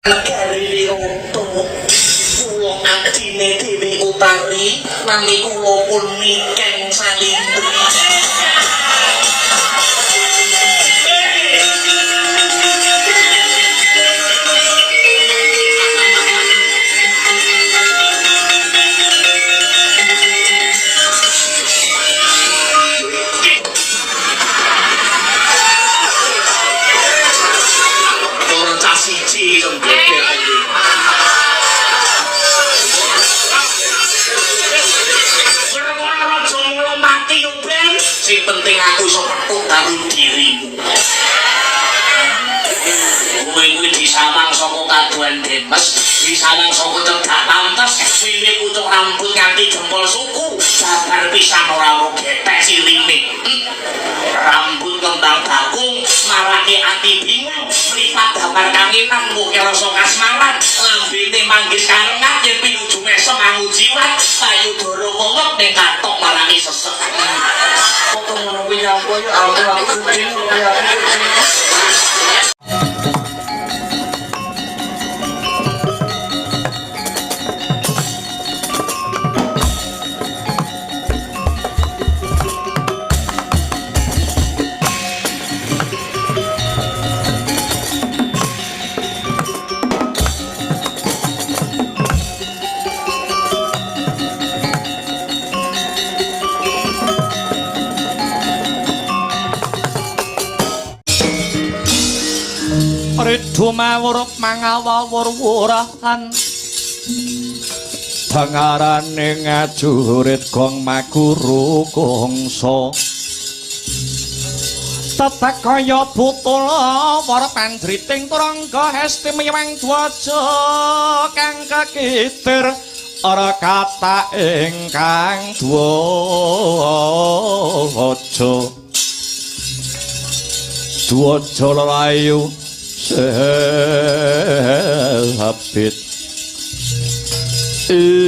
Negari Wiroto kula abdine Dewi Utari nami kula pun Niken Salindri. Ora cah siji sembebet iki. Perkara raja mula mati yo ben, sing penting aku iso petuk karo dirimu. Kowe kuwi disawang saka kaduan Demes, disawang saka cedhak pantes, wiwit pucuk rambut nganti jempol suku, jabar pisan ora ono gethek silime. Rambut kembang bakung, marake ati bingung, mripat damar kanginan muke rasa kasmaran, lambene manggis karengat yen pinuju mesem angujiwat, payudara wewek ning katok marake sesek. Kok ngono kuwi nyapa ya ampun aku kucing ya aku kucing. Ridho mawur mangawur-wurahan pangarane ngajurit gong maguru kongso tetek kaya butula wara pandriting turangga hesti miwang dwaja kang kekitir ora kata ingkang dwaja dwaja lelayu sebit ing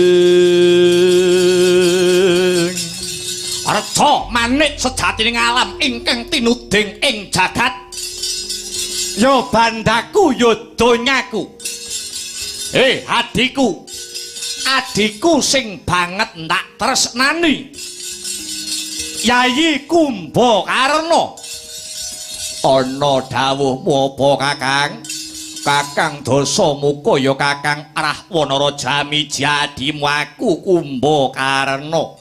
reca manik sejatining alam ingkang tinuding ing jagat ya bandaku ya donyaku adikku adikku sing banget ndak tresnani Yayi Kumbakarna. Ana dawuhmu apa Kakang? Kakang Dasamuka ya Kakang Rahwana Raja Mijadimu aku Kumbakarna.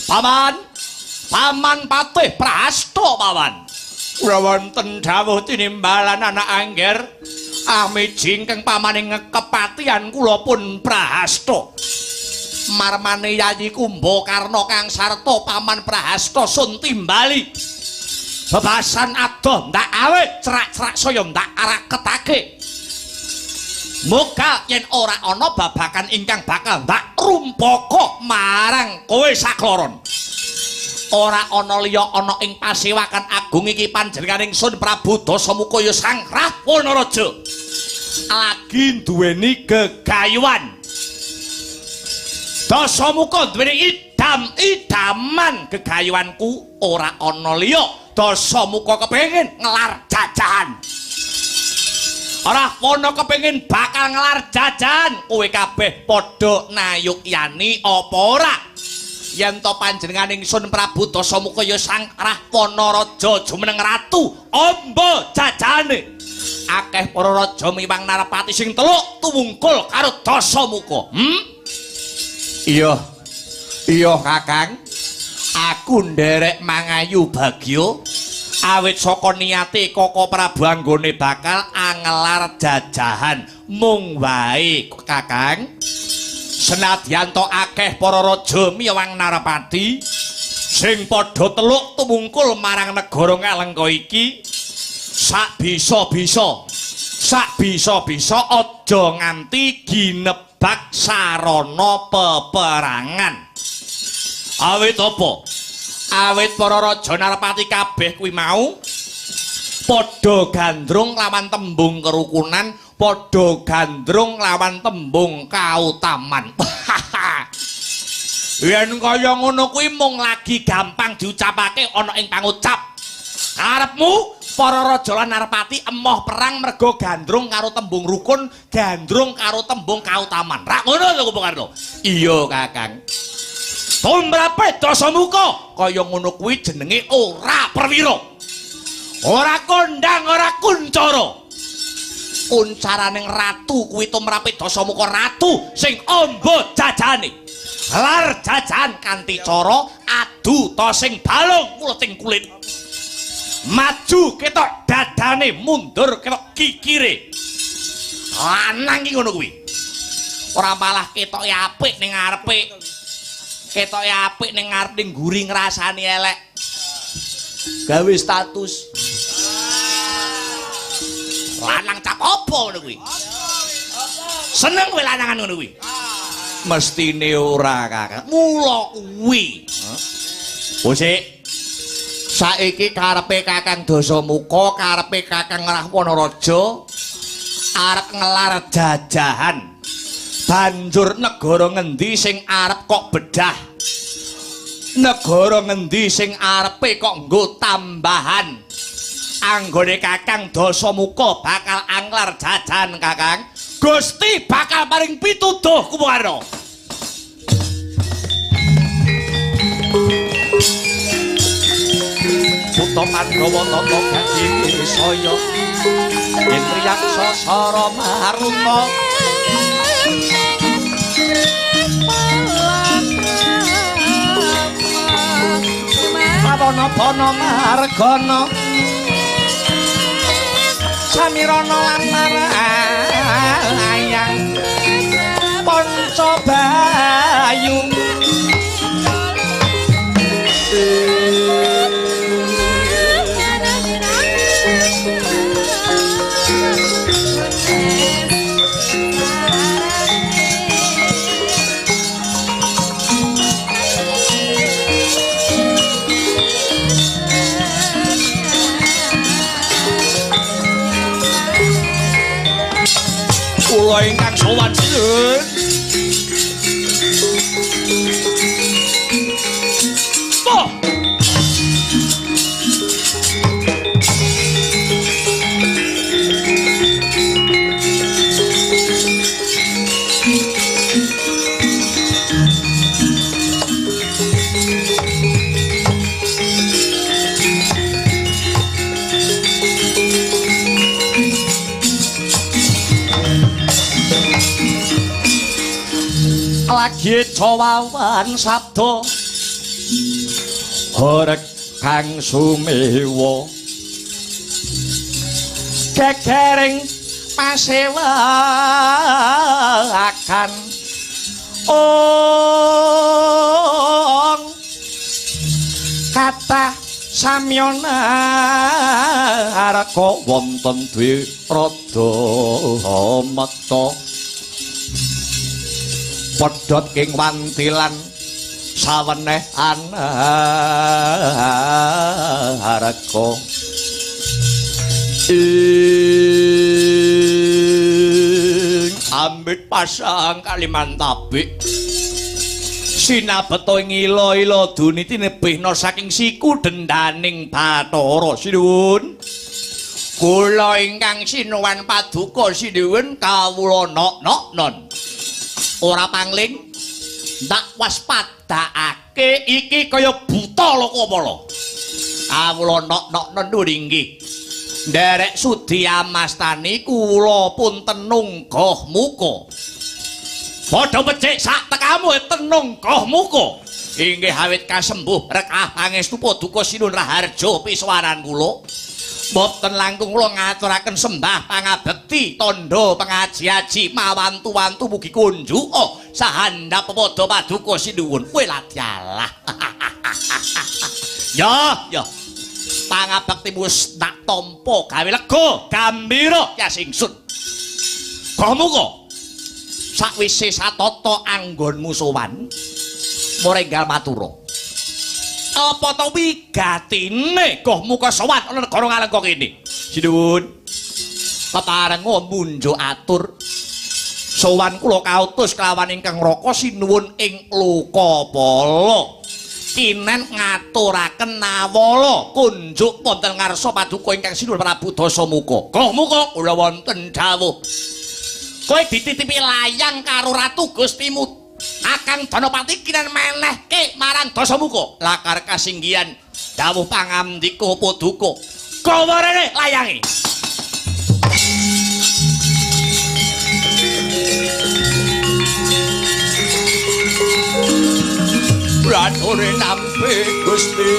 Paman, Paman Patih Prahasta Paman. Kula wonten dawuh tinimbalan anak angger amiji ingkang pamane ngekepatian kula pun Prahasta. Marmane Yayi Kumbakarna kang sarta Paman Prahasta sun timbali. Bebasan adoh ndak awe cerak-cerak saya ndak araketake. Moga yen ora ana babakan ingkang bakal ndak rumpaka marang kowe sakloron. Ora ana liya ana ing pasewakan agung iki panjenenganing Sun Prabu Dasamuka ya Sang Rahwana Raja. Lagi duweni gegayuhan. Dasamuka duweni idam-idaman gegayuhanku ora ana liya. Dasamuka kepengin ngelar jajahan. Rahwana kepengin bakal ngelar jajahan. Kowe kabeh padha nayukyani apa ora? Yen to panjenenganing Sun Prabu Dasamuka ya Sang Rahwana Raja jumeneng ratu amba jajahane. Akeh para raja miwang narapati sing teluk tuwungkul karo Dasamuka. Iya. Iya Kakang. Aku nderek mangayu bagya awit saka niate Koko Prabu anggone bakal angelar jajahan mung wae Kakang. Senadyan to akeh para raja miwang narapati sing padha teluk tumungkul marang negara Ngalengka iki, sak bisa-bisa sak bisa-bisa aja nganti ginebak sarana peperangan. Awit apa? Awit para raja narapati kabeh kuwi mau padha gandrung lawan tembung kerukunan, padha gandrung lawan tembung kautaman. Yen kaya ngono kuwi mung lagi gampang diucapake ana ing pangucap. Karepmu Para raja lan narpati emoh perang mergo gandrung karo tembung rukun, gandrung karo tembung kautaman. Rak ngono to Kumbakarna? Iya, Kakang. Tumrape Dasamuka kaya ngono kuwi jenenge ora perwira. Ora kondang, ora kuncara. Kuncaraning ratu kuwi tumrape Dasamuka ratu sing amba jajane. Lar jajan kanthi cara adu ta sing balung kuleting kulit. Maju ketok dadane, mundur ketok kikire. Lanang iki ngono kuwi. Ora malah ketoke apik ning ngarepe. Ketoke apik ning ngarep ning mburi ngrasani elek. Gawe status. Lanang cap apa ngono kuwi? Seneng kowe lanangan ngono kuwi? Mestine ora, Kakang. Mula kuwi. Bosik. Saiki karepe Kakang Dasamuka, karepe Kakang Rahwana Raja arep ngelar jajahan. Banjur negara ngendi sing arep kok bedah? Negara ngendi sing arepe kok nggo tambahan? Anggone Kakang Dasamuka bakal anglar jajahan, Kakang. Gusti bakal paring pituduh Kumbakarna. Buta Pandhawa tata gati saya yen riyaksa sara maruta pawana-wana margana samirana lan marayang panca bayu. Kula ingkang sowan sinuwun. Poh. Lagi cawawan sabda horeg kang sumewa gegering pasewakan ong kathah samyana arka wonten dwi rada meta pedhot ing wantilan saweneh anarka ing ambit pasang Kalimantabik sinabeta ing ila-ila duni tinebihna saking siku dendaning Bathara. Sinuwun kula ingkang sinuwan paduka sinuwun kawula nok-nok-non ora pangling ndak waspadakake iki kaya buta lokamala. Kawula nok-nok nuwun inggih nderek sudi amastani kula pun tenung goh muka. Padha becik sak tekamu tenung goh muka. Inggih awit kasembuh rekah pangestu paduka Sinuwun Raharja piswaran kula. Mboten langkung kula ngaturaken sembah pangabekti tandha pengaji-aji mawantu-wantu mugi kunjuka sahandap pepadha paduka sinuwun. Kowe ladialah. Ya, ya. Pangabektimu wis tak tampa gawe lega, gambira ya singsun. Muga sakwise satata anggonmu sowan murenggal matura. Apa to wigatine goh muka sowan ana negara Ngalengka kene? Sinuwun. Peparenga munjuk atur. Sowan kula kautus kelawan ingkang raka sinuwun ing Lokapala. Kinen ngaturaken nawala kunjuk wonten ngarsa paduka ingkang sinuwun Prabu Dasamuka. Goh muka kula wonten dawuh. Kowe dititipi layang karo Ratu Gustimu Akang Danapati kinen menehke marang Dasamuka. Lakar kasinggihan dawuh pangandika paduka. Gawa rene layange. Ratune nampi Gusti.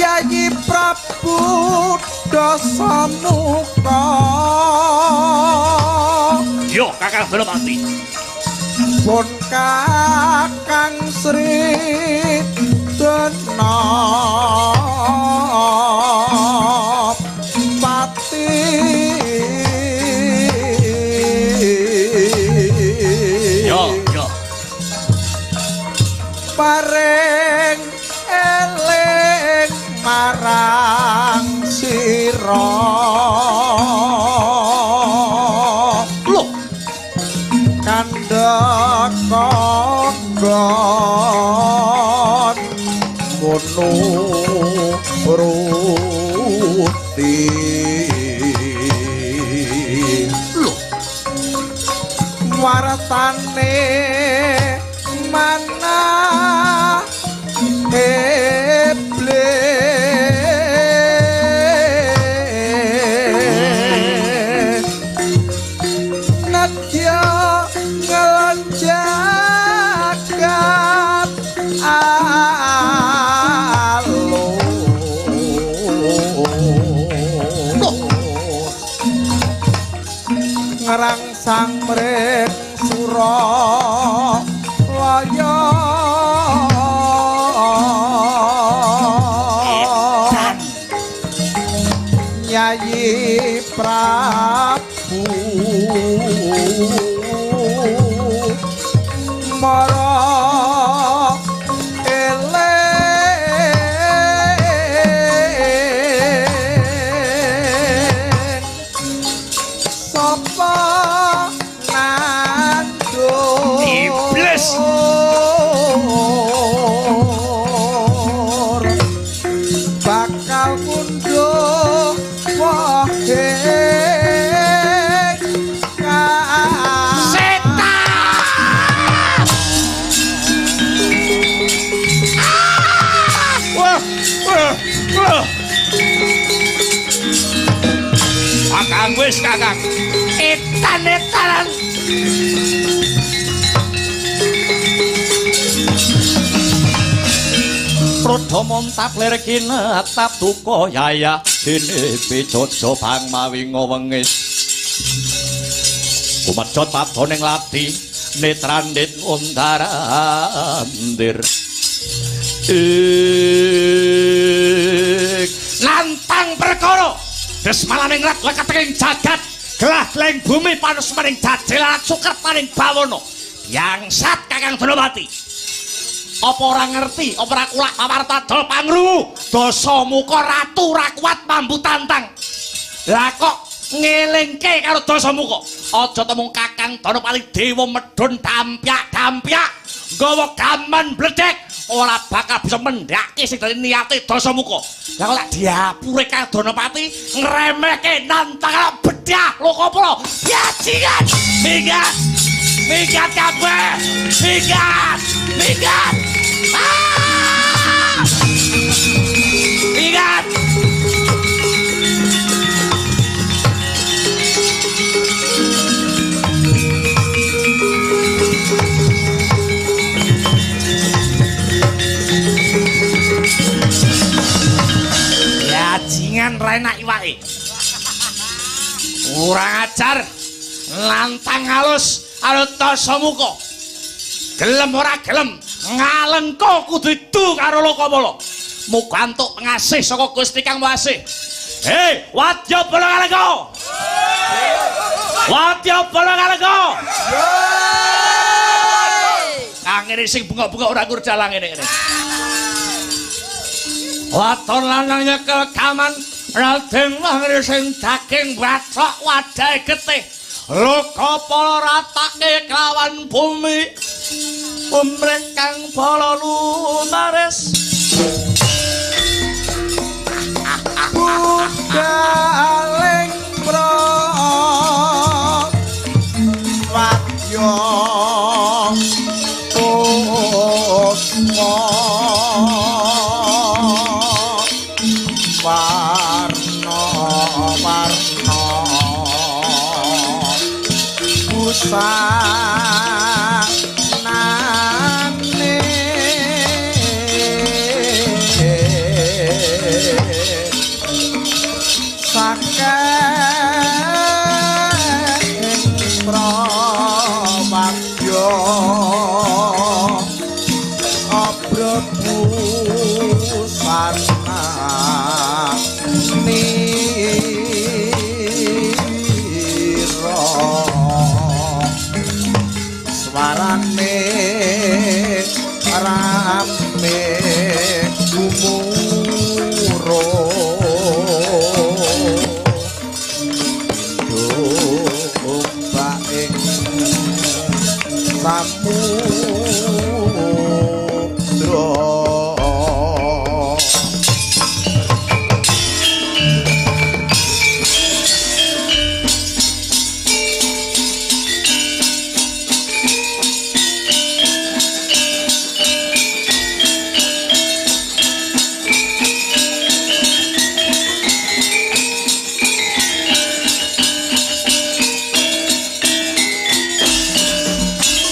Yayi Prabu Dasamuka. Yo Kakang Danapati. Pun Kakang Sri Dana Pati. Yo yo. Paring eling marang sira. Lho kandha kanggon ngono ruti. Lho wartane mana iblis nadya ngelonjakat alus ngrangsang mring Suralaya. Yayi Prabu mara eling sapa nandur iblis bakal mundur setan. Wah, wah, wah. Kakang wis Kakang. Etan etanan. Prodha montap lir kinetap duka yaya dene bejojo bang mawi ngowengis. Kumecot padha ning lati netrandit undarandir. Nantang perkara desmalaning rat leketing jagat gelah-geleng bumi panusmaning jajelan sukertaning bawana. Yangsat Kakang Danapati. Apa ora ngerti, apa ora kulak pawarta dol pangrungu Dasamuka ratu ora kuat mambu tantang. Lah kok ngelingke karo Dasamuka. Aja temung Kakang Danapati dewa medhun dampyak-dampyak nggawa gaman bledek ora bakal bisa mendhake sing dadi niate Dasamuka. Lah kok lak diapure Kakang Danapati ngremehke nantang bedah Lokapala. Bajingan! Minggat! Minggat kabeh! Minggat! Minggat! Ah! Minggat! Bajingan ra enak iwake. Kurang ajar, lantang halus karo Dasamuka. Gelem ora gelem, ngalengka kudu idu karo Lokapala. Muga entuk pengasih saka Gusti Kang Maha Asih. Hei, wadya bala ngalengka. Wadya bala ngalengka. Kang ngene sing bengok-bengok ora kur dalang ngene ngene. Waton lanang nyekel gaman Raden Wangri sing daging bacok wajahe getih. Loka pala ratake kelawan bumi. Umrih kang pala lumaris. Budaling prawadya puspa warna warna busanane saking prawadya abrabusana nira swarane rame gumuro domba ing samudra.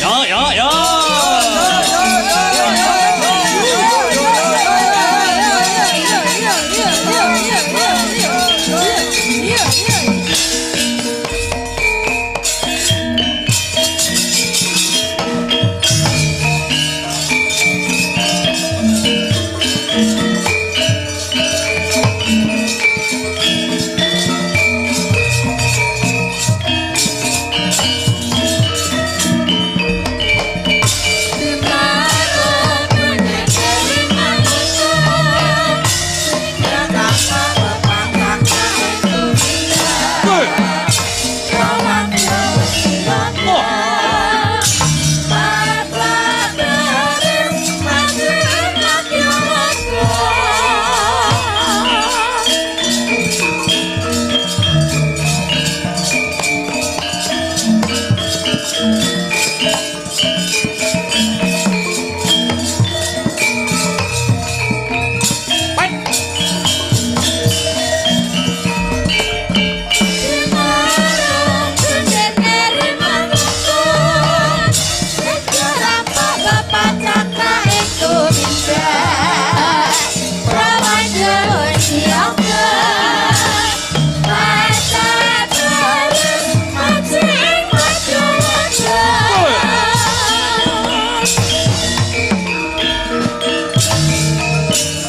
Yo yo yo.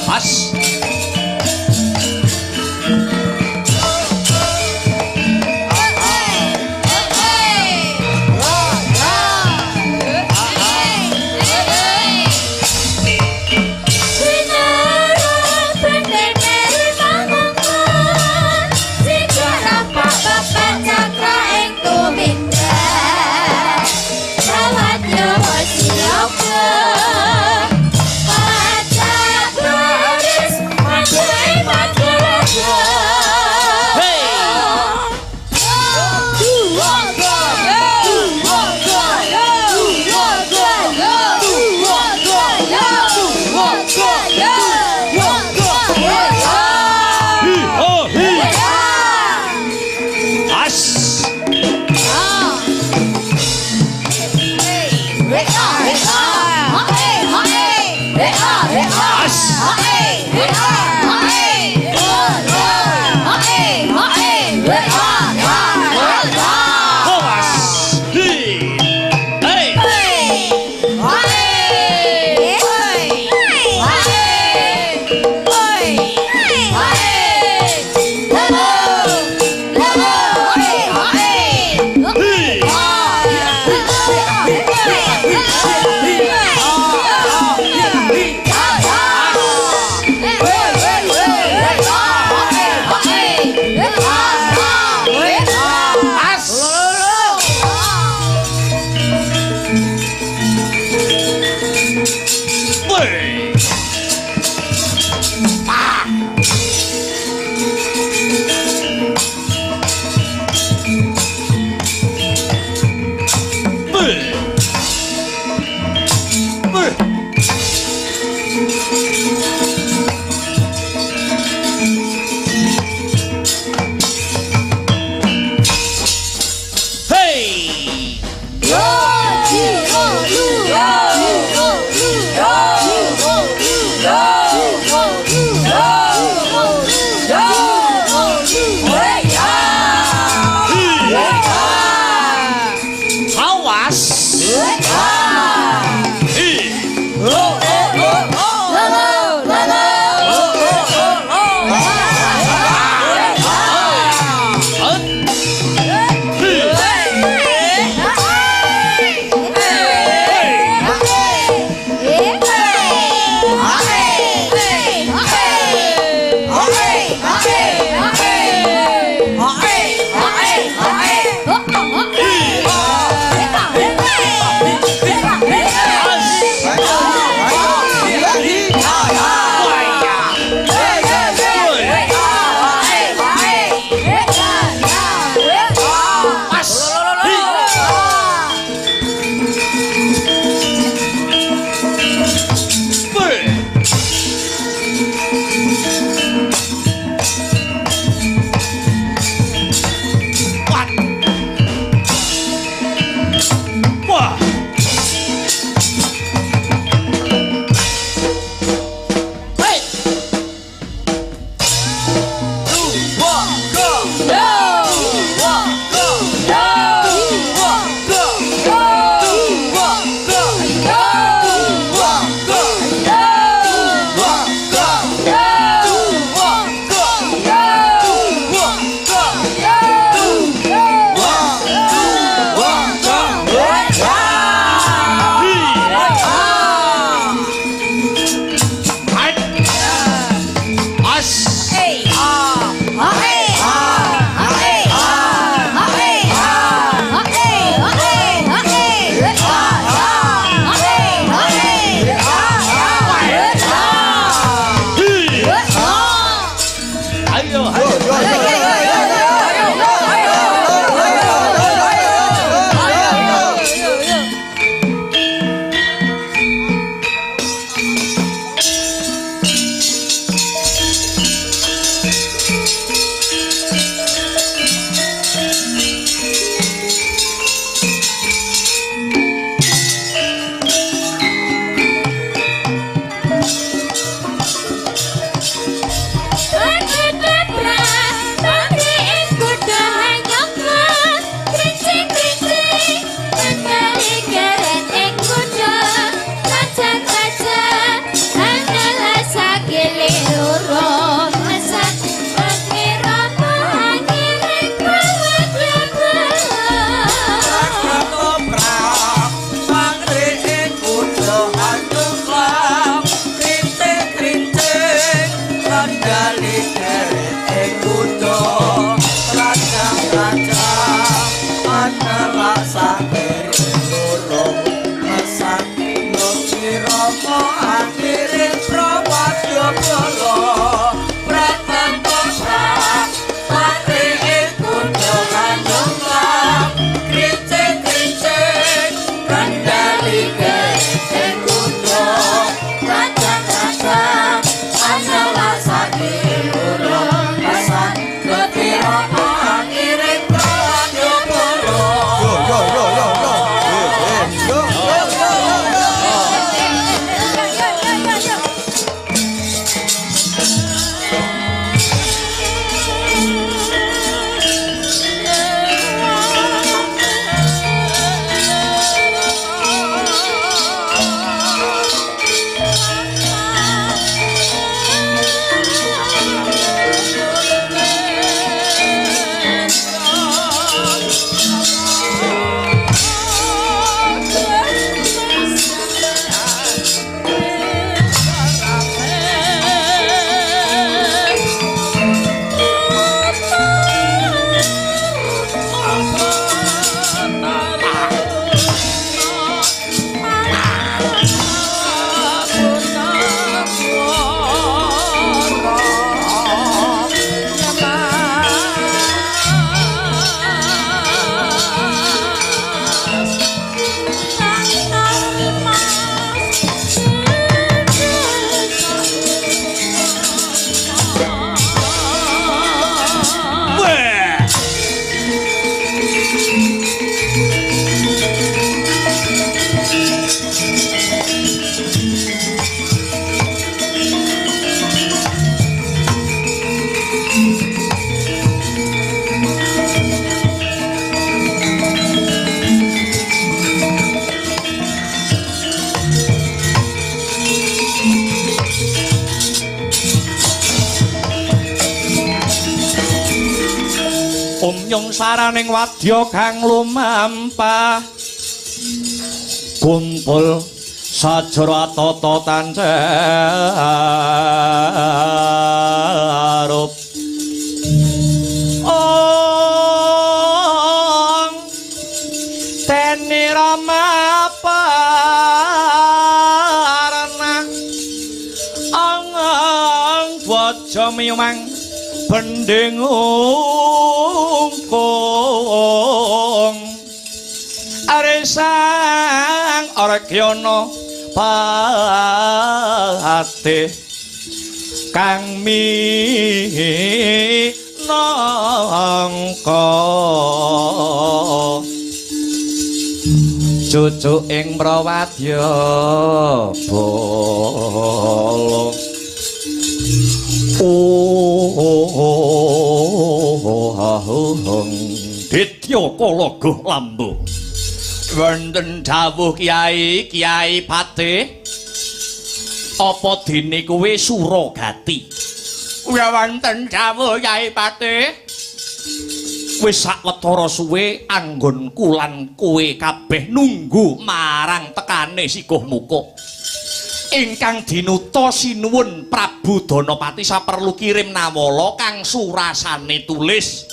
Mas. Hey! Nyung saraning wadya kang lumampah kumpul sajro atata tancarup. Ong teni rama parna ong dwaja miyumang bending ungkung aresang Argyana patih kang minangka cucu ing Prawadya bala. Ditya kala goh lambu. Wonten dawuh Kyai, Kyai Patih. Apa dene kowe Suragati? Ya wonten dawuh Kyai Patih. Wis sawetara suwe anggonku lan kowe kabeh nunggu marang tekane Siguh Muka. Ingkang dinuta sinuwun Prabu Danapati saperlu kirim nawala kang surasane tulis.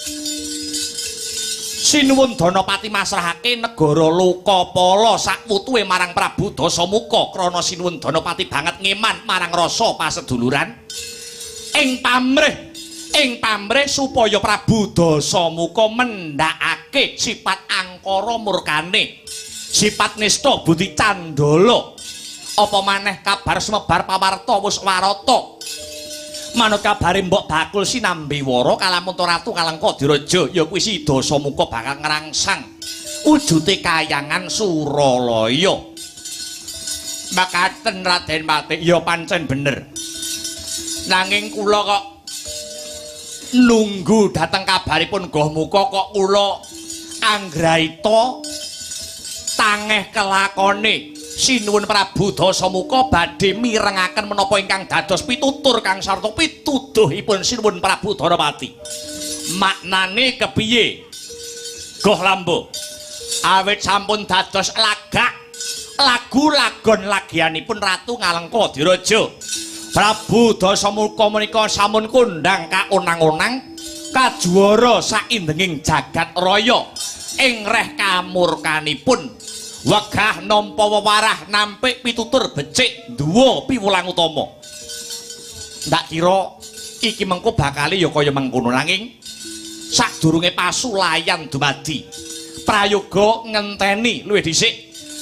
Sinuwun Danapati masrahake negara Lokapala sakwutuhe marang Prabu Dasamuka krana sinuwun Danapati banget ngeman marang rasa paseduluran. Ing pamrih supaya Prabu Dasamuka mendhakake sifat angkara murkane, sifat nista budi candala. Apa maneh kabar sumebar pawarta wis warata. Manut kabare Mbok Bakul sinambi wara kalamunta ratu Kalengka Diraja ya kuwi si Dasamuka bakal ngrangsang wujute kayangan Suralaya. Makaten Raden Patih, ya pancen bener. Nanging kula kok nunggu dateng kabaripun Goh Muka kok kula anggraita tangeh kelakone. Sinuwun Prabu Dasamuka badhe mirengaken menapa ingkang dados pitutur kang sarta pituduhipun Sinuwun Prabu Danapati. Maknane kepiye? Goh Lambo. Awit sampun dados lagak lagu lagon lagianipun Ratu Ngalengka Diraja. Prabu Dasamuka menika sampun kondhang kaonang-onang kajuara saindenging jagat raya ing reh kamurkanipun. Wegah nampa wewarah nampik pitutur becik duwa piwulang utama. Ndak kira iki mengko bakale ya kaya mengkono, nanging sadurunge pasulayan dumadi prayoga ngenteni luwih dhisik,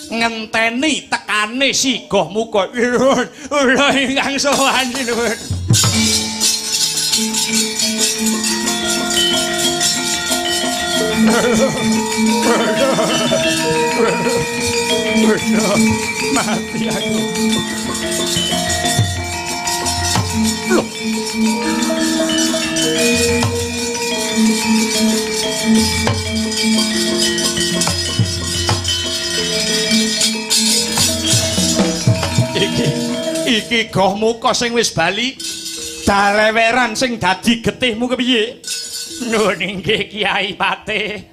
ngenteni tekane si Goh Muka. Kula ingkang sowan sinuwun. Mati aku. Loh. Iki Goh Muka sing wis bali daleweran sing dadi getihmu kepiye? Nuwun inggih Kyai Patih.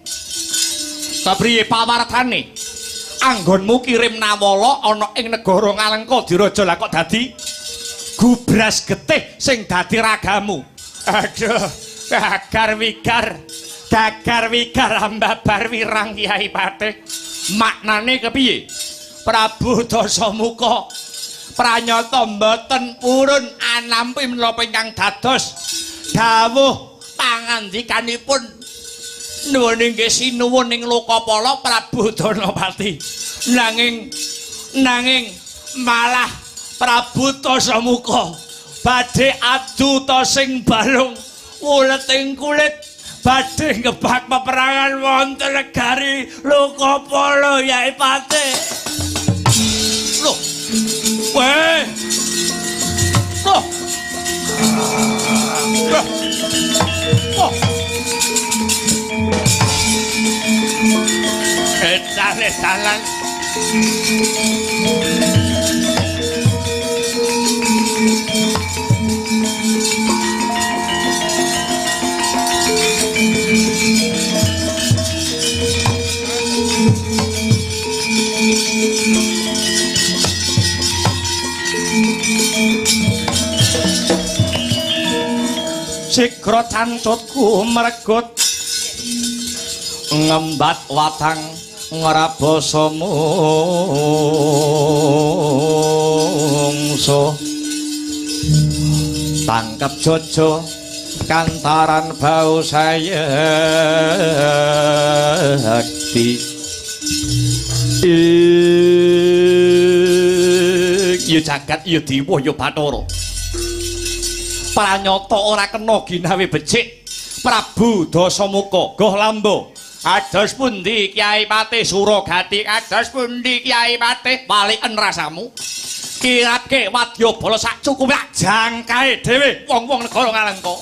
Kepriye pawartane? Anggonmu kirim nawala ana ing negara Ngalengka Diraja lah kok dadi gubras getih sing dadi ragamu. Aduh, gagar wigar, gagar wigar ambabar wirang Kyai Patih. Maknane kepiye? Prabu Dasamuka pranyata mboten purun anampi menapa ingkang dados dawuh pangandikanipun nuwun inggih sinuwun ing Lokapala Prabu Danapati. Nanging malah Prabu Dasamuka badhe adu ta sing balung wuleting kulit badhe ngebak peperangan wonten negari Lokapala Yai Patih. Loh. Weh. Loh. Loh. Oh. Edan-edanan. Sigra cancutku meregut ngembat watang ngrabasa mungsuh. Tangkep jojo kantaran bau sayekti. Ya jagat ya dewa ya Bathara. Pranyata ora kena ginawe becik. Prabu Dasamuka goh lambo. Ados pundi Kyai Patih Suragati? Ados pundi Kyai Patih? Waliken rasamu. Kirake wadyabala sak cukupe jangkae dhewe wong-wong negara Ngalengka.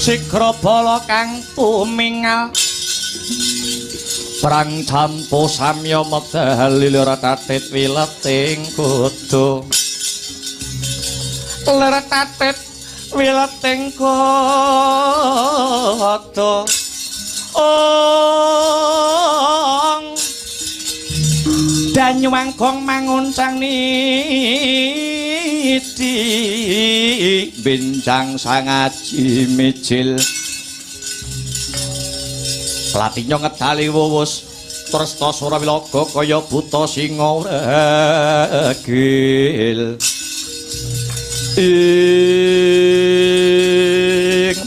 Sigra bala kang tumingal perang campo samya medal lir tatit wileting kudu lir tatit wileting kudu ong danyuwangkong manguncang niti bincang sangaji mijil latinyo ngedali wuwus tresta sura wilaga kaya buta singa wregil ing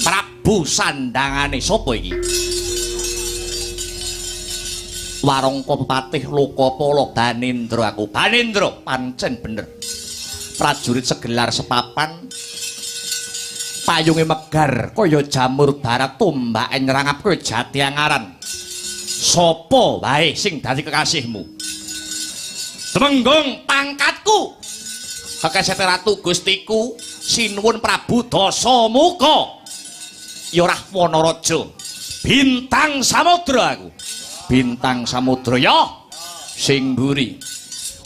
Prabu sandangane sapa iki? Warangka pepatih Lokapala Banendra aku. Banendra pancen bener. Prajurit segelar sepapan payunge megar kaya jamur barat tombake nyrangap kaya jati angaran. Sapa wae sing dadi kekasihmu? Temenggung pangkatku. Hekesete Ratu Gustiku sinuwun Prabu Dasamuka. Ya Rahwana Raja. Bintang Samudra aku. Bintang Samudra ya sing mburi.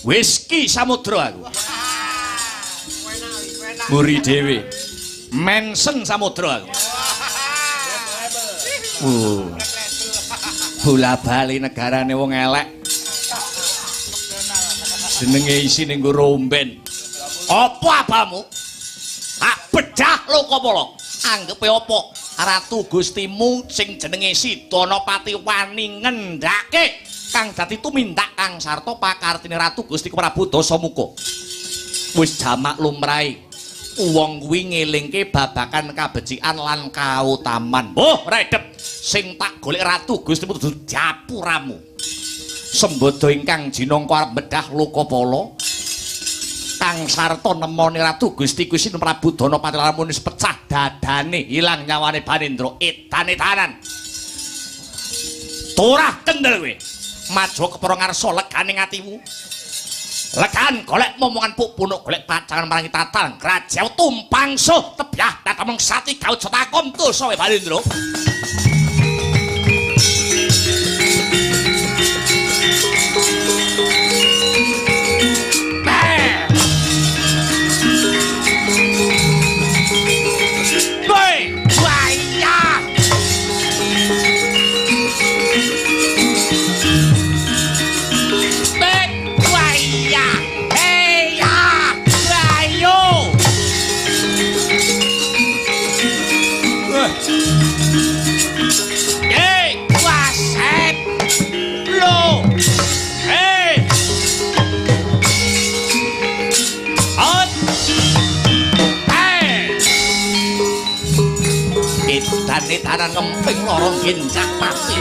Whisky Samudra aku. Mburi dhewe. Mensen Samudra aku. Bola bali negarane wong elek. Jenenge isine nggo romben. Apa abamu? Tak bedah Lokapala. Anggepe apa? Ratu Gustimu sing jenenge Sidanapati wani ngendhake kang dadi tumindak Kang Sarta pakartine Ratu Gusti Prabu Dasamuka. Wis jamak lumrahe wong kuwi ngelingke babakan kabecikan lan kautaman. Oh, redep sing tak golek Ratu Gustimu dudu japuramu. Sembada ingkang jinangka arep bedah Lokapala. Kang Sarta nemoni Ratu Gusti Kusin Prabu Danapati lamun wis pecah dadane ilang nyawane Banendra edan-edanan. Turah kendel kowe. Maja kepara ngarsa legane atimu. Legan golek momongan pupunuk golek pacangan marangi tatal krajan tumpang suh tebyah tatemeng sati gaut setakom dosa kowe Balendra. Edan-edanan ngemping lorong ginjak pati.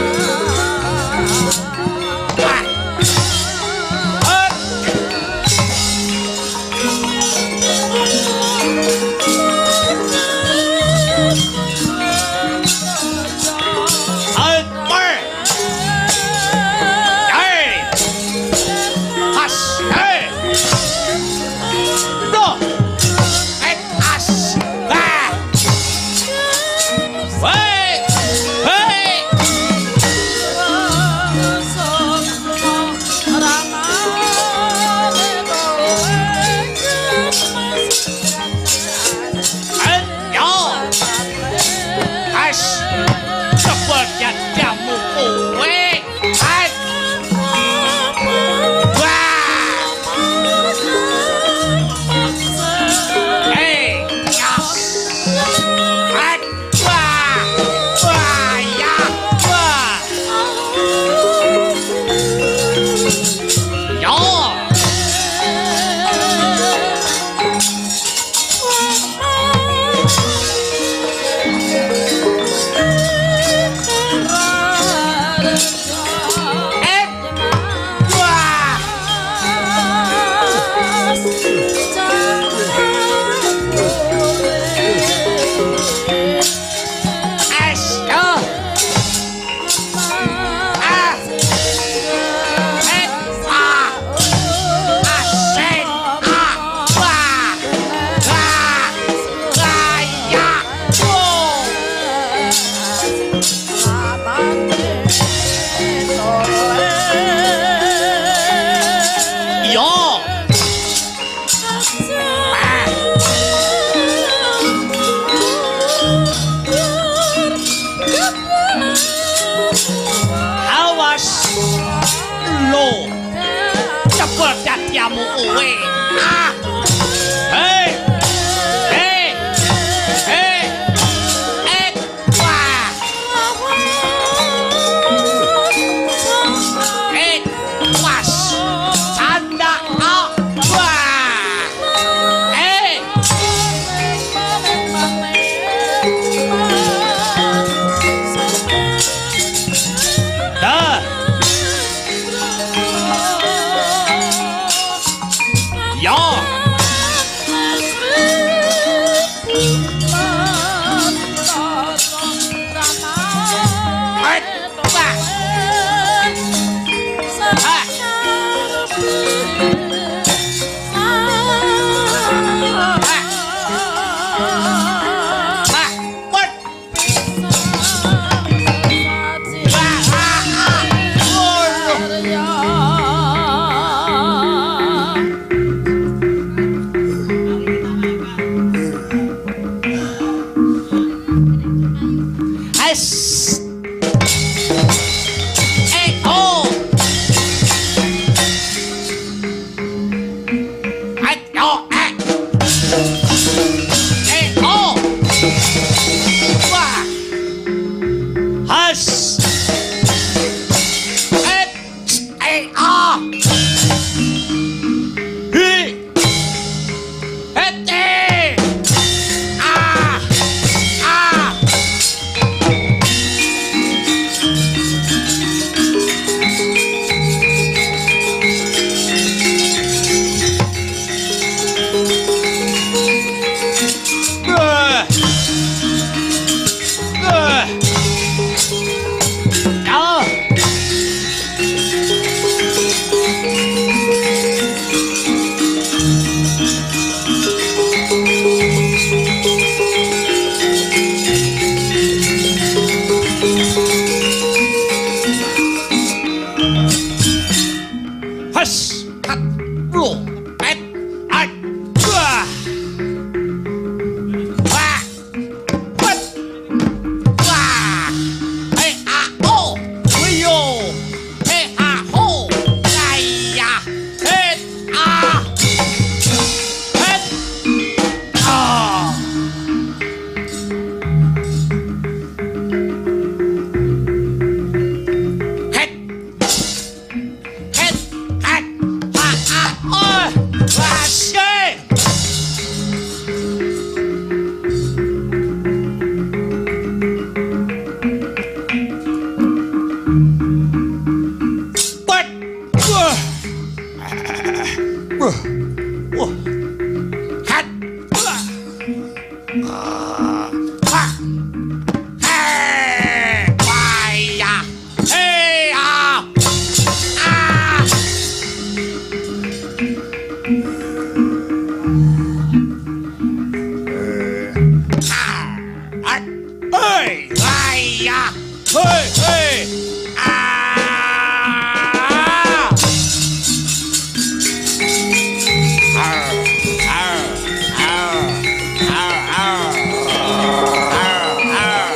Ya. Wes, kat, lo, et, at, wah. Wah. Wet. Wah. E a o. Yo. E a ho. Ya. Et a. Et. A. Het. Het. Het. Ha a o. Wah, she. Wet. Wah. Wah. Wah. Het. Wah. Ha. Hey. Wah, ya. Hey, ah. Ah. Ah. Hey. Wah, ya. Hey, hey. Ah. Arr, arr, arr, arr, arr, arr, arr.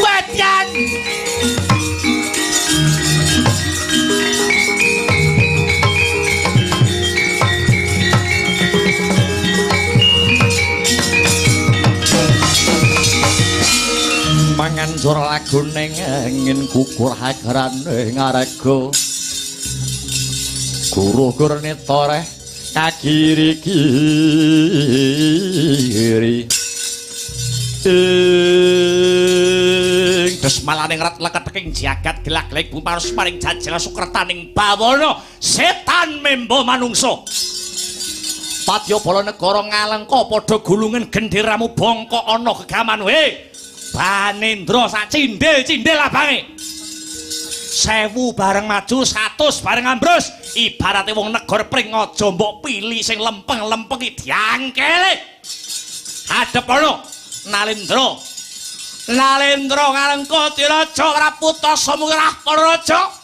Wadian. Mangan sur lagune ngin gugur hagrane ngarega guru gurne toreh kagiri kiri ing desmalane ngret leketeking jagat gelak-gelik bumi paring jajal sukretaning bawana setan membo manungsa. Padya bala negara ngalengka padha gulungen genderamu bongkok ana gegaman. He Banendra sak cindil-cindil abange. 1000 bareng maju, 100 bareng ambrus. Ibarate wong negor pring aja mbok pilih sing lempeng-lempeng iki diangkele. Hadep ana Nalendra. Nalendra ngalengka diraja Prabu Dasamuka Raja.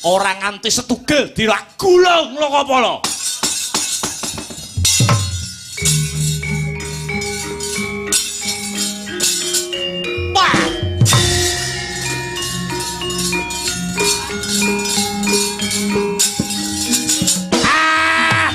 Ora nganti setugel diragulung Lokapala. Ah!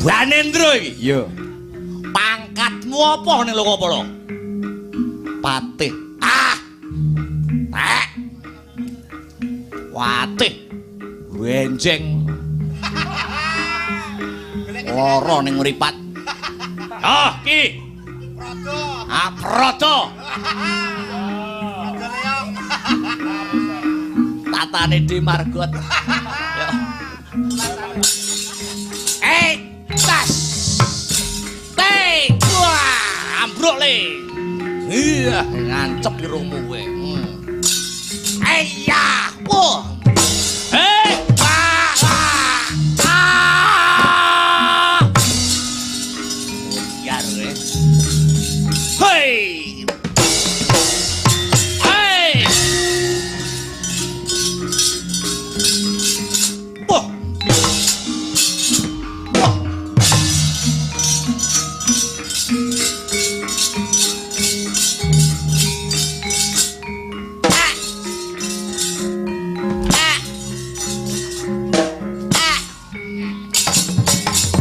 Banendra iki. Iya. Pangkatmu apa ning Lokapala? Patih. Ah. Tek. Watih. Benjeng. Lara ning mripat. Ah, ki. Prada. Ah, prada. Prada leong. Tatane di Margot. Yo. Tas. Teh. Wah, ambruk le. Iya, ngancep irungmu kowe. Eyah, wah. Hei, wah, wah. Ah. Biar kowe. Hei. Hei. Wah. Wah. Ah. Ah. Ah.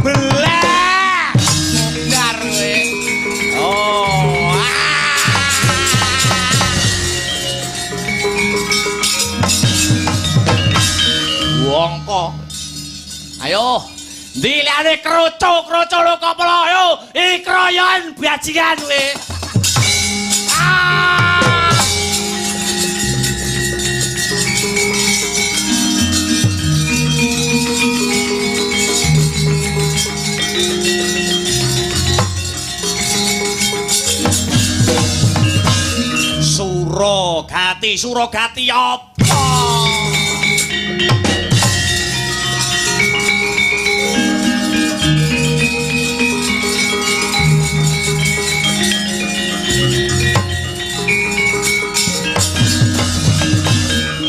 Belah. Modar kowe. Oh. Ah. Wongko. Ayo, ndi liyane kroco-kroco Lokapala ayo ikroyon bajingan kowe. Ah! Suragati, Suragati apa?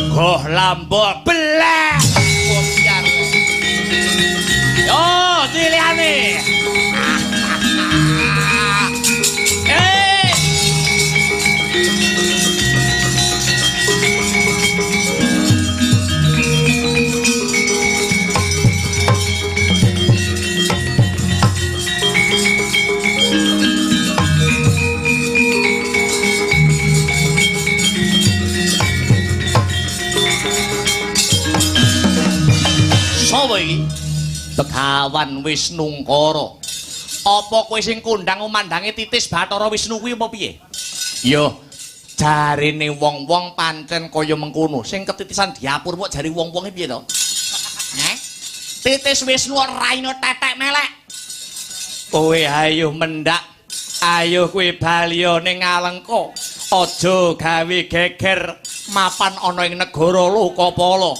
Goh lambok beleh. Yo, diliane. Begawan Wisnungkara. Apa kowe sing kondang umandange titis Bathara Wisnu kuwi apa piye? Yo, jarene wong-wong pancen kaya mengkono. Sing ketitisan diapur kok jare wong-wonge piye to? Heh? Titis Wisnu raine tetek melek. Kowe ayo mendak, ayo kowe baliya ning Alengka. Aja gawe geger mapan ana ing negara Lokapala.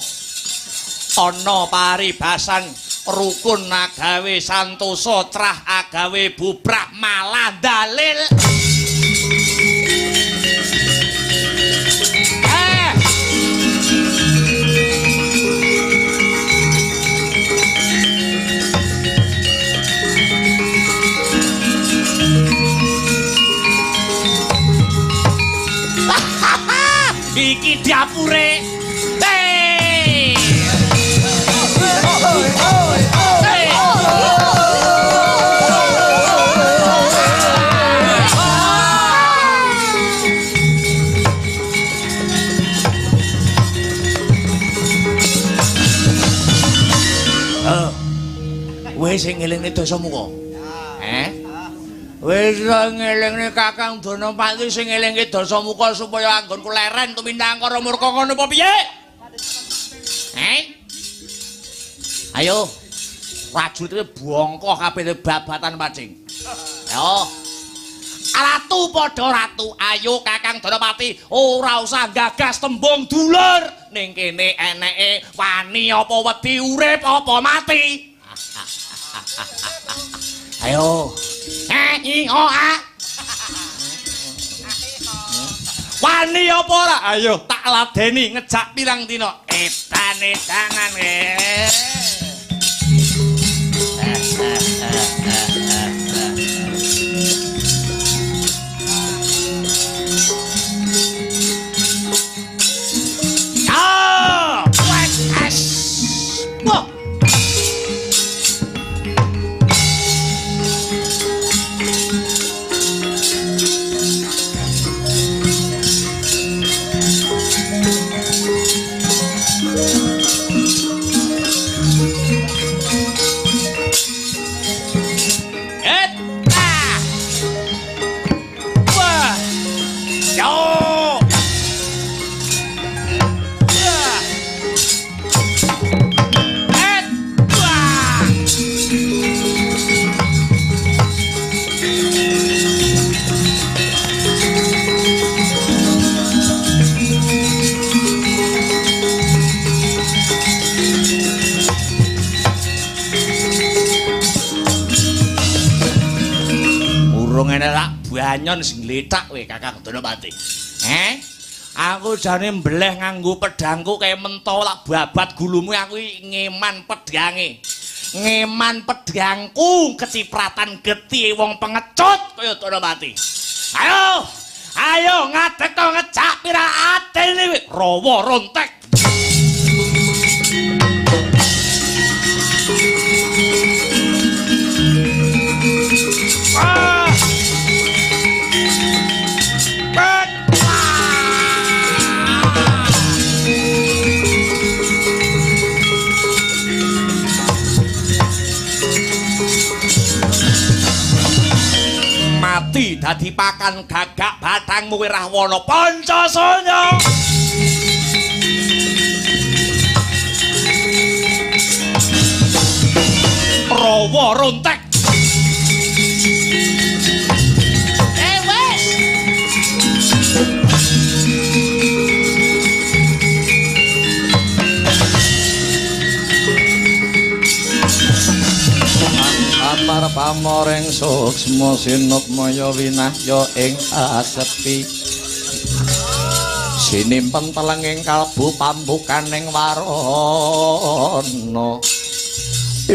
Ana paribasan rukun agawe santosa, trah agawe bubrah malah dalil. Iki dapure. Wis sing ngelingne Dasamuka. Heh? Wis ngelingne Kakang Danapati sing ngelingke Dasamuka supaya anggonku leren tumindang angkara murka ngono apa piye? Heh? Ayo. Prajurite bongkoh kabeh babatan pacing. Ayo. Ratu padha ratu, ayo Kakang Danapati ora usah gagas tembung dulur. Ning kene eneke wani apa wedi urip apa mati. Ayo. I O A. Wani apa ora? Ayo tak ladeni ngejak pirang dina. Edan edangan Banyon sing glethak kowe Kakang Danapati. Heh? Aku jane mbleh nganggo pedhangku kaya mentho lak babat gulumu aku ngeman pedhange. Ngeman pedhangku kecipratan getih wong pengecut kaya Danapati. Ayo, ayo ngadeg to ngejak pira atene kowe. Rawa rontek. Ah! Mati dadi pakan gagak batangmu kowe Rahwana Pancasanya. Rawa rontek. Wes. Pamoring suksma sinukmaya winahya ing asepi. Sinimpen telenging kalbu pambukaning warana. Ing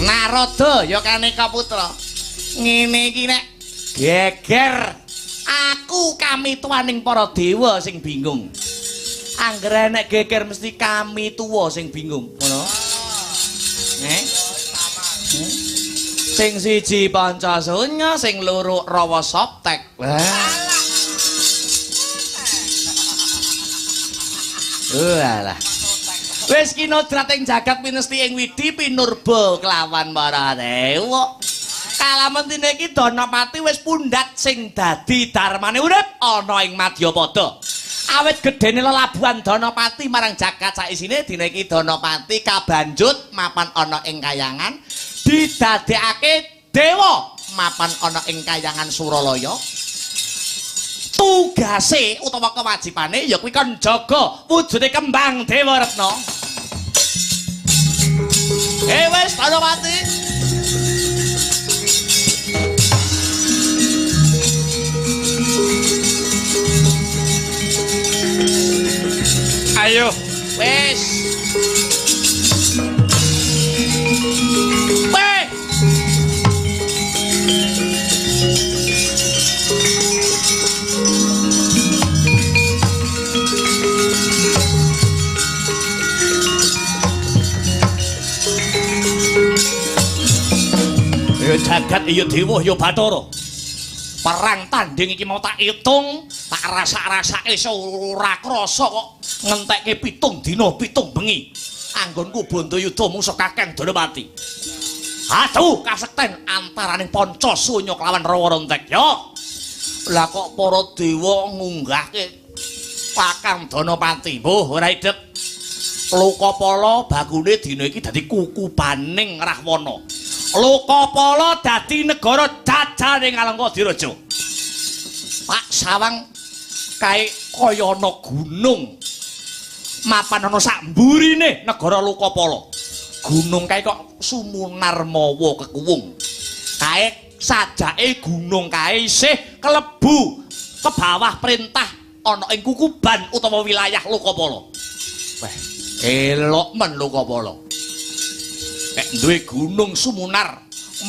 Narada ya kaneka putra. Ngene iki nek geger aku kamituwaning para dewa sing bingung. Anggere nek geger mesti kami tuwa sing bingung, ngono. Sing siji Pancasunya, sing loro Rawa Soptek. Walah. Wis kinodrat ing jagat pinesti ing widi pinurba kelawan para dewa. Kalamun dina iki Danapati wis pundhat sing dadi darmane urip ana ing Madyapada. Awit gedene lelabuhan Danapati marang jagat saisine dina iki Danapati kabanjut mapan ana ing kayangan didadekake dewa mapan ana ing kayangan Suralaya. Tugase utawa kewajibane ya kuwi kon jaga wujude kembang Dewa Retna. Wis Danapati. Ayo wis. Weh. Ya jagat ya dewa ya Bathara. Perang tanding iki mau tak hitung, tak rasa-rasake ora krasa kok ngentekke 7 dina 7 bengi. Anggonku Bantayuda mungsuh Kakang Danapati. Aduh, kasekten antaraning Pancasunya kelawan Rawa Rontek. Yo. Lah kok para dewa ngunggahke Kakang Danapati. Mbuh, ora idep. Lokapala bakune dina iki dadi kukubaning Rahwana. Lokapala dadi negara jajane Ngalengka Diraja. Pak sawang kae kaya ana gunung. Mapan ana sak mburine negara Lokapala. Gunung kae kok sumunar mawa kekuwung. Kae sajake gunung kae isih kelebu ke bawah perintah ana ing kukuban utawa wilayah Lokapala. Wah, elok men Lokapala. Nek duwe gunung sumunar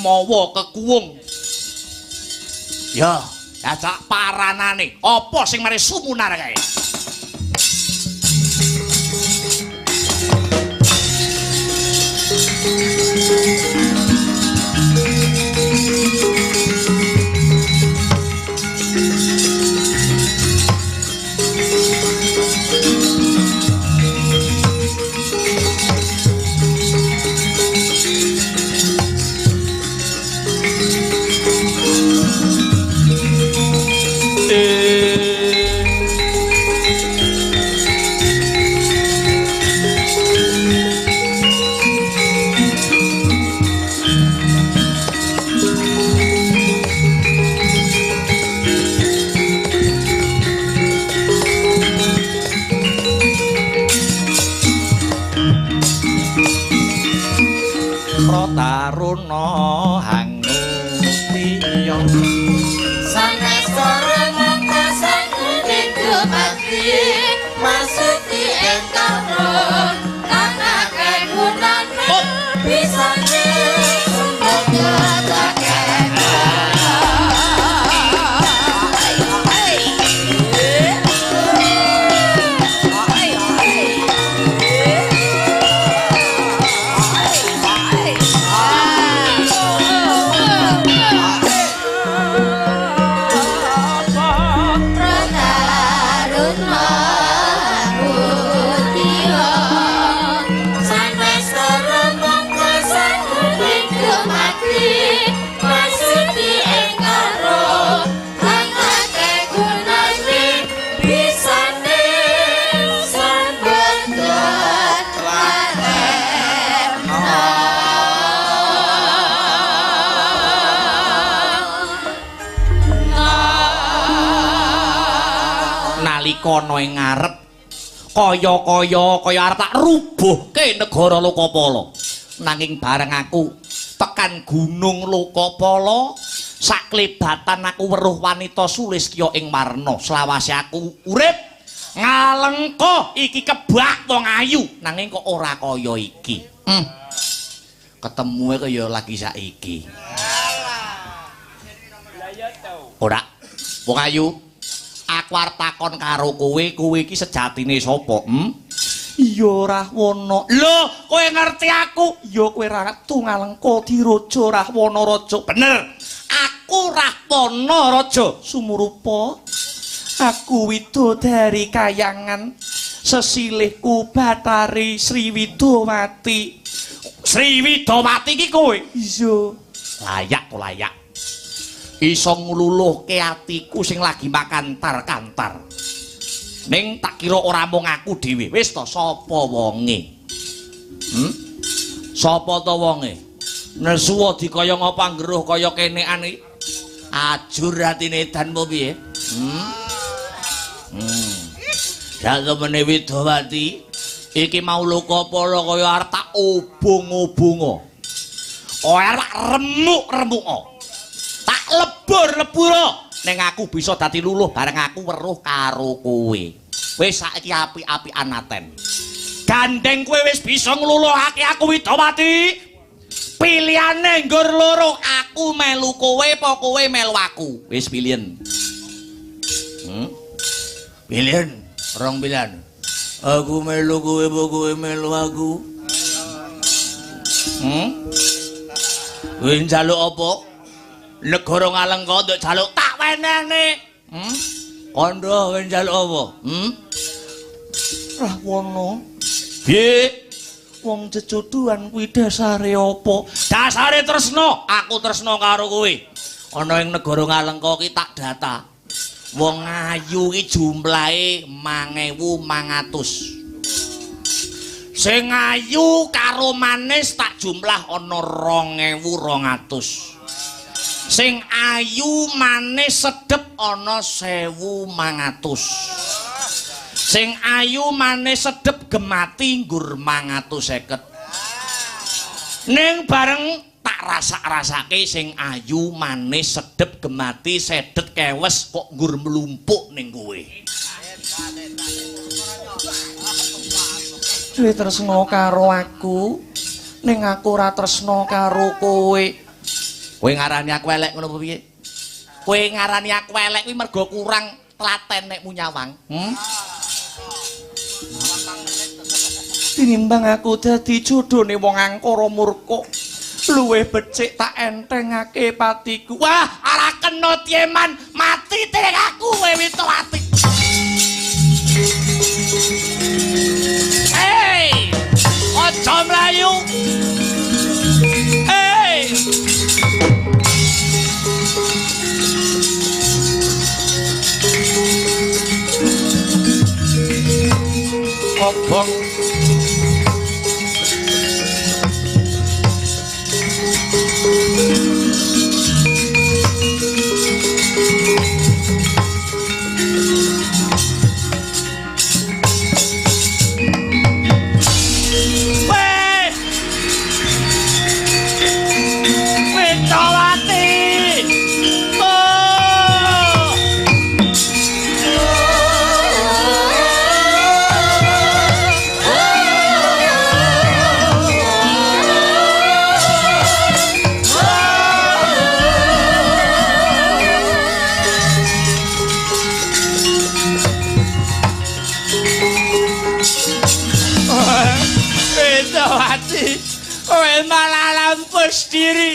mawa kekuwung. Ya, jajak paranane. Apa sing mari sumunar kae? Taruna hangutiya sanes mongko sangguning dumadi masuki ing karon kang akeh gunane bisane Nalika ana ing ngarep kaya-kaya kaya arep tak rubuhke ngalahke negara Lokapala. Nanging bareng aku tekan Gunung Lokapala, saklebatan aku weruh wanita sulistya ing warna. Selawase aku urip ngalengka iki kebak wong ayu, nanging kok ora kaya iki. Ketemue kaya lagi saiki. Ora, wong ayu, aku arep takon karo kowe, kowe iki sejatine sapa? Iya Rahwana. Lho, kowe ngerti aku? Ya kowe ratu ngalengka diraja Rahwana raja. Bener. Aku Rahwana raja. Sumurupa. Aku widodari kayangan. Sesilihku Batari Sri Widowati. Sri Widowati iki kowe? Iya. Layak to layak. Iso ngluluhke atiku sing lagi makantar-kantar. Ning tak kira ora mung aku dhewe. Wis to sapa wonge? Sapa to wonge? Nesu dikaya ngapa nggeruh kaya kenekan iki? Ajur atine edan apa piye? Sak temene Widowati iki mau Lokapala kaya arep tak obong-obongo. Kaya arep remuk-remuko. Tak lebur-leburo. Ning aku bisa dadi luluh bareng aku weruh karo kowe. Wis saiki apik-apikan aten. Gandeng kowe wis bisa ngluluhake aku Widowati. Pilihane nggur loro, aku melu kowe apa kowe melu aku? Wis pilihan. Pilihan, rong pilihan. Aku melu kowe apa kowe melu aku? Kowe njaluk apa? Negara Ngalengka nduk jaluk tak wenehne. Kandha kowe njaluk apa? Rahwana. Piye? Wong jejodohan kuwi dasare apa? Dasare tresna. Aku tresna karo kowe. Ana ing negara Ngalengka ki tak data. Wong ayu ki jumlahe 1500. Sing ayu karo manis tak jumlah ana 2200. Sing ayu manis sedep ana 1500. Sing ayu manis sedep gemati nggur 550. Ning bareng tak rasak-rasake sing ayu manis sedep gemati sedet kewes kok nggur mlumpuk ning kowe. Kowe tresna karo aku, ning aku ora tresna karo kowe. Kowe ngarani aku elek ngono apa piye? Kowe ngarani aku elek kuwi mergo kurang telaten nekmu nyawang. Tinimbang aku dadi jodhone wong angkara murka, luwih becik tak entengake patiku. Wah, ora kena tieman, mati teng aku kowe Widowati. Hei, aja mlayu. Hei. Obong. Weh. Widowati. Oh. Widowati, kowe malah lampus diri,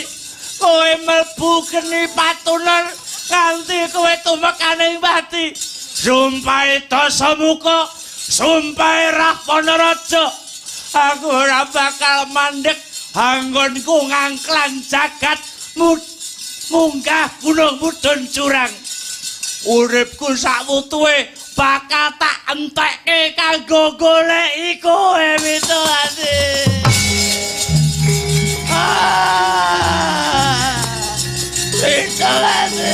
kowe mlebu geni patunan nganti kowe tumekaning pati. Sumpahe Dasamuka, sumpahe Rahwana Raja, aku ora bakal mandek anggonku ngangklang jagat munggah gunung mudhun jurang. Uripku sakwutuhe bakal tak entekke kanggo goleki kowe Widowati. Ah, Widowati.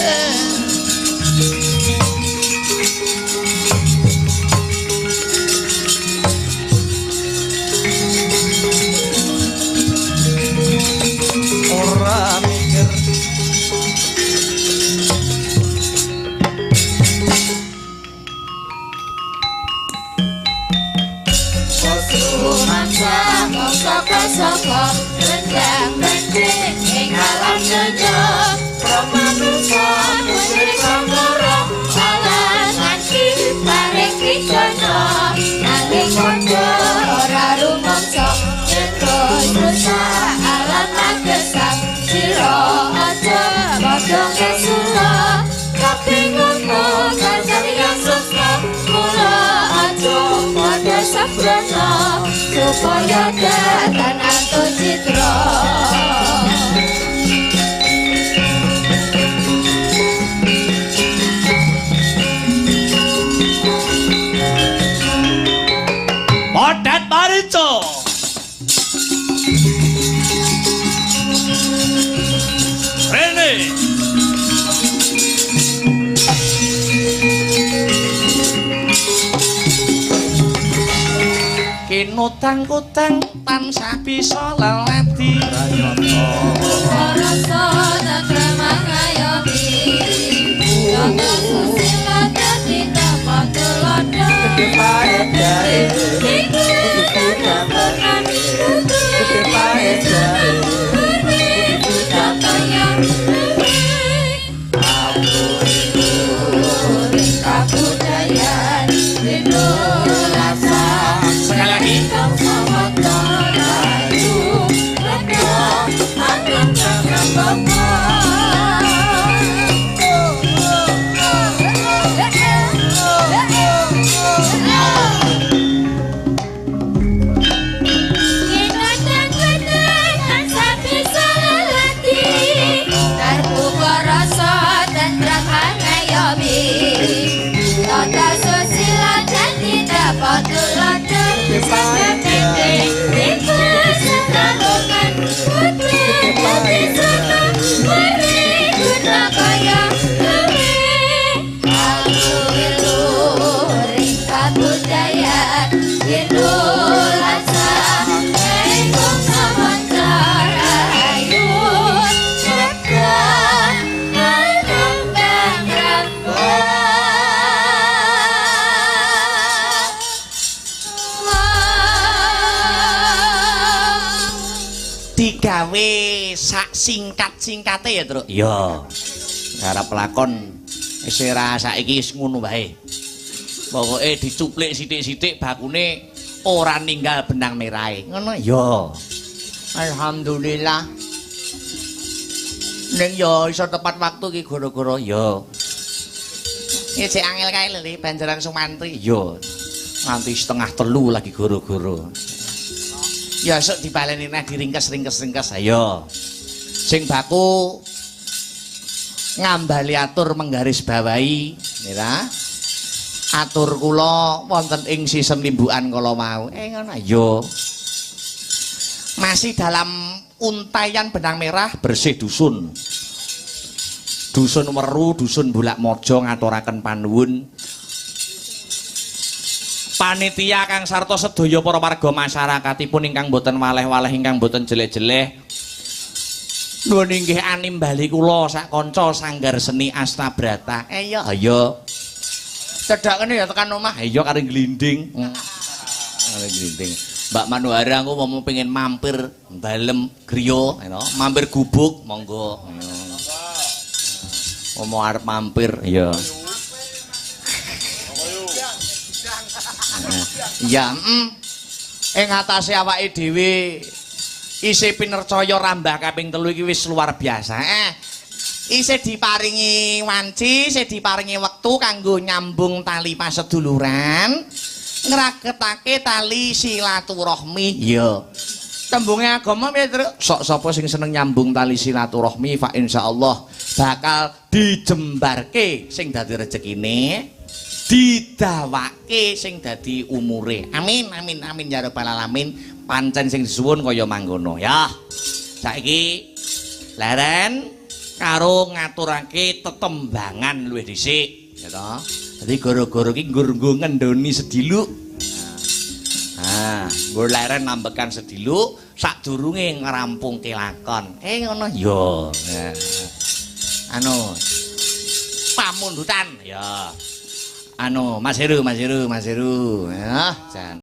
Bingung kasaryan sukma mula aja padha sabrana supaya datan antuk citra. Podet Parico. Rene. Kinutang-kutang tansah bisa leledi Rasa tentrem ngayomi Tata susila dadi tempat tuladha Iku kanukuran Kabudayan Sekali lagi. Digawe sak singkat-singkate ya, Truk. Iya. Garap lakon wis ora saiki wis ngono wae. Pokoke dicuplik sithik-sithik bakune ora ninggal benang merahe. Ngono ya. Alhamdulillah. Ning ya iso tepat waktu iki gara-gara ya. Iki sik angel kae lho, Banjaran Sumantri. Ya. Nganti 2:30 lagi gara-gara. Ya esuk dibaleni neh diringkes-ringkes-ringkes ayo. Sing baku ngambali atur menggarisbawahi nira. Atur kula wonten ing sisen limbukan kala wau. Ngono ayo. Masih dalam untaian benang merah bersih dusun. Dusun Weru, dusun Bulak Mojo ngaturaken panuwun. Panitia kang sarta sedaya para warga masyarakatipun ingkang boten waleh-waleh ingkang boten jeleh-jeleh. Nuwun inggih animbali kula sak kanca Sanggar Seni Astabrata. Iya ayo. Cedhak kene ya tekan omah. Iya karo glinding. Karo glinding. Mbak Manuhara aku mau pengen mampir dalem griya, mampir gubuk monggo. Mau arep mampir, iya. Ya, ing atase awake dhewe isih pinercaya rambah kaping 3 iki wis luar biasa. Isih diparingi wanci, isih diparingi wektu kanggo nyambung tali paseduluran, ngragetake tali silaturahmi. Iya. Tembunge agama piye, Truk? Sok sapa sing seneng nyambung tali silaturahmi, fa insyaallah bakal dijembarke sing dadi rezekine, didawake sing dadi umure. Amin amin amin ya rabbal alamin. Pancen sing disuwun kaya mangkono ya. Saiki leren karo ngaturake tetembangan luwih dhisik ya to. Dadi gara-gara iki nggo ngendoni sediluk. Nah, nggo leren nambekan sediluk sadurunge ngrampungke lakon. Ngono ya. Anu pamundutan ya. Anu Mas Heru, Mas Heru, Mas Heru. Ya, jan.